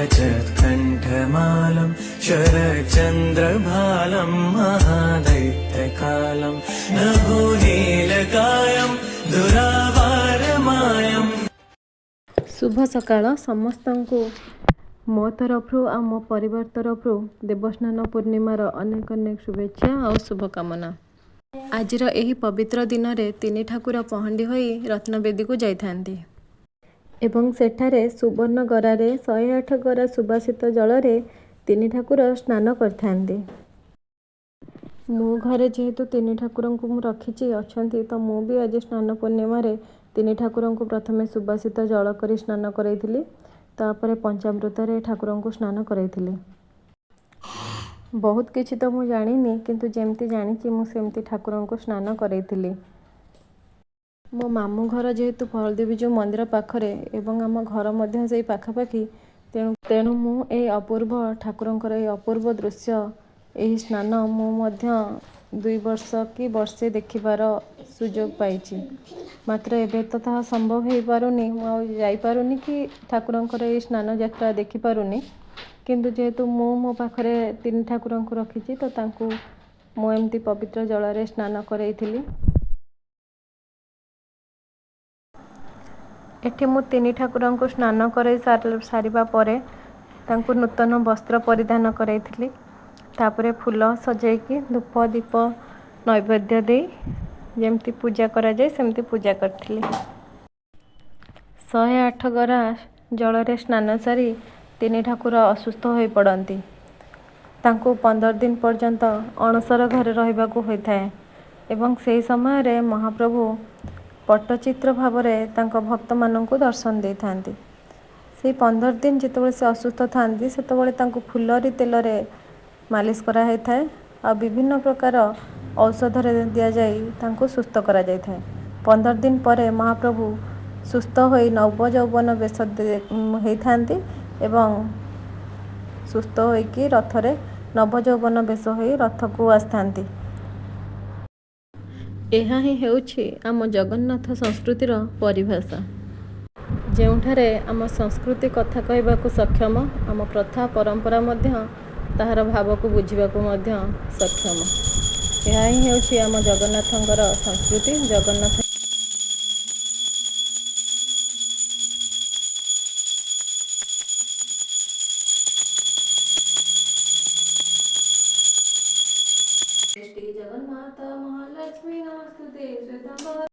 रचत्कण्ठमालं शरच्चन्द्रभालं महादैत्यकालं नभोनीलकायं दुरावारमायम्। ଶୁଭ ସକାଳ ସମସ୍ତଙ୍କୁ ମୋ ତରଫରୁ ଆଉ ମୋ ପରିବାର ତରଫରୁ ଦେବସ୍ନାନ ପୂର୍ଣ୍ଣିମାର ଅନେକ ଅନେକ ଶୁଭେଚ୍ଛା ଆଉ ଶୁଭକାମନା। ଆଜିର ଏହି ପବିତ୍ର ଦିନରେ ତିନି ଠାକୁର ପହଣ୍ଡି ହୋଇ ରତ୍ନବେଦୀକୁ ଯାଇଥାନ୍ତି ଏବଂ ସେଠାରେ ସୁବର୍ଣ୍ଣ ଗରାରେ 108 ଗରା ସୁବାସିତ ଜଳରେ ତିନି ଠାକୁର ସ୍ନାନ କରିଥାନ୍ତି। ମୁଁ ଘରେ ଯେହେତୁ ତିନି ଠାକୁରଙ୍କୁ ମୁଁ ରଖିଛି, ଅଛନ୍ତି, ତ ମୁଁ ବି ଆଜି ସ୍ନାନ ପୂର୍ଣ୍ଣିମାରେ ତିନି ଠାକୁରଙ୍କୁ ପ୍ରଥମେ ସୁବାସିତ ଜଳ କରି ସ୍ନାନ କରାଇଥିଲି। ତାପରେ ପଞ୍ଚାମୃତରେ ଠାକୁରଙ୍କୁ ସ୍ନାନ କରାଇଥିଲି। ବହୁତ କିଛି ତ ମୁଁ ଜାଣିନି, କିନ୍ତୁ ଯେମିତି ଜାଣିଛି ମୁଁ ସେମିତି ଠାକୁରଙ୍କୁ ସ୍ନାନ କରାଇଥିଲି। ମୋ ମାମୁଁ ଘର ଯେହେତୁ ବଳଦେବଜୀଉ ମନ୍ଦିର ପାଖରେ ଏବଂ ଆମ ଘର ମଧ୍ୟ ସେଇ ପାଖାପାଖି, ତେଣୁ ମୁଁ ଏଇ ଅପୂର୍ବ ଠାକୁରଙ୍କର ଏଇ ଅପୂର୍ବ ଦୃଶ୍ୟ, ଏହି ସ୍ନାନ ମୁଁ ମଧ୍ୟ 2 ବର୍ଷ କି ବର୍ଷେ ଦେଖିବାର ସୁଯୋଗ ପାଇଛି। ମାତ୍ର ଏବେ ତ ତାହା ସମ୍ଭବ ହେଇପାରୁନି। ମୁଁ ଆଉ ଯାଇପାରୁନି କି ଠାକୁରଙ୍କର ଏଇ ସ୍ନାନ ଯାତ୍ରା ଦେଖିପାରୁନି। କିନ୍ତୁ ଯେହେତୁ ମୁଁ ମୋ ପାଖରେ ତିନି ଠାକୁରଙ୍କୁ ରଖିଛି, ତ ତାଙ୍କୁ ମୁଁ ଏମିତି ପବିତ୍ର ଜଳରେ ସ୍ନାନ କରେଇଥିଲି। ଏଠି ମୁଁ ତିନି ଠାକୁରଙ୍କୁ ସ୍ନାନ କରାଇ ସାରିବା ପରେ ତାଙ୍କୁ ନୂତନ ବସ୍ତ୍ର ପରିଧାନ କରାଇଥିଲି। ତାପରେ ଫୁଲ ସଜେଇକି, ଧୂପ, ଦୀପ, ନୈବେଦ୍ୟ ଦେଇ ଯେମିତି ପୂଜା କରାଯାଏ ସେମିତି ପୂଜା କରିଥିଲି। 108 ଗରା ଜଳରେ ସ୍ନାନ ସାରି ତିନି ଠାକୁର ଅସୁସ୍ଥ ହୋଇପଡ଼ନ୍ତି। ତାଙ୍କୁ 15 ଦିନ ପର୍ଯ୍ୟନ୍ତ ଅଣସର ଘରେ ରହିବାକୁ ହୋଇଥାଏ ଏବଂ ସେହି ସମୟରେ ମହାପ୍ରଭୁ ପଟ୍ଟଚିତ୍ର ଭାବରେ ତାଙ୍କ ଭକ୍ତମାନଙ୍କୁ ଦର୍ଶନ ଦେଇଥାନ୍ତି। ସେଇ 15 ଦିନ ଯେତେବେଳେ ସେ ଅସୁସ୍ଥ ଥାଆନ୍ତି, ସେତେବେଳେ ତାଙ୍କୁ ଫୁଲରି ତେଲରେ ମାଲିସ କରାହେଇଥାଏ ଆଉ ବିଭିନ୍ନ ପ୍ରକାର ଔଷଧରେ ଦିଆଯାଇ ତାଙ୍କୁ ସୁସ୍ଥ କରାଯାଇଥାଏ। 15 ଦିନ ପରେ ମହାପ୍ରଭୁ ସୁସ୍ଥ ହୋଇ ନବଯୌବନ ବେଶ ହେଇଥାନ୍ତି ଏବଂ ସୁସ୍ଥ ହୋଇକି ରଥରେ ନବଯୌବନ ବେଶ ହୋଇ ରଥକୁ ଆସିଥାନ୍ତି। ଏହା ହିଁ ହେଉଛି ଆମ ଜଗନ୍ନାଥ ସଂସ୍କୃତିର ପରିଭାଷା, ଯେଉଁଠାରେ ଆମ ସଂସ୍କୃତି କଥା କହିବାକୁ ସକ୍ଷମ, ଆମ ପ୍ରଥା ପରମ୍ପରା ମଧ୍ୟ ତାହାର ଭାବକୁ ବୁଝିବାକୁ ମଧ୍ୟ ସକ୍ଷମ। ଏହା ହିଁ ହେଉଛି ଆମ ଜଗନ୍ନାଥଙ୍କର ସଂସ୍କୃତି। ଜଗନ୍ନାଥ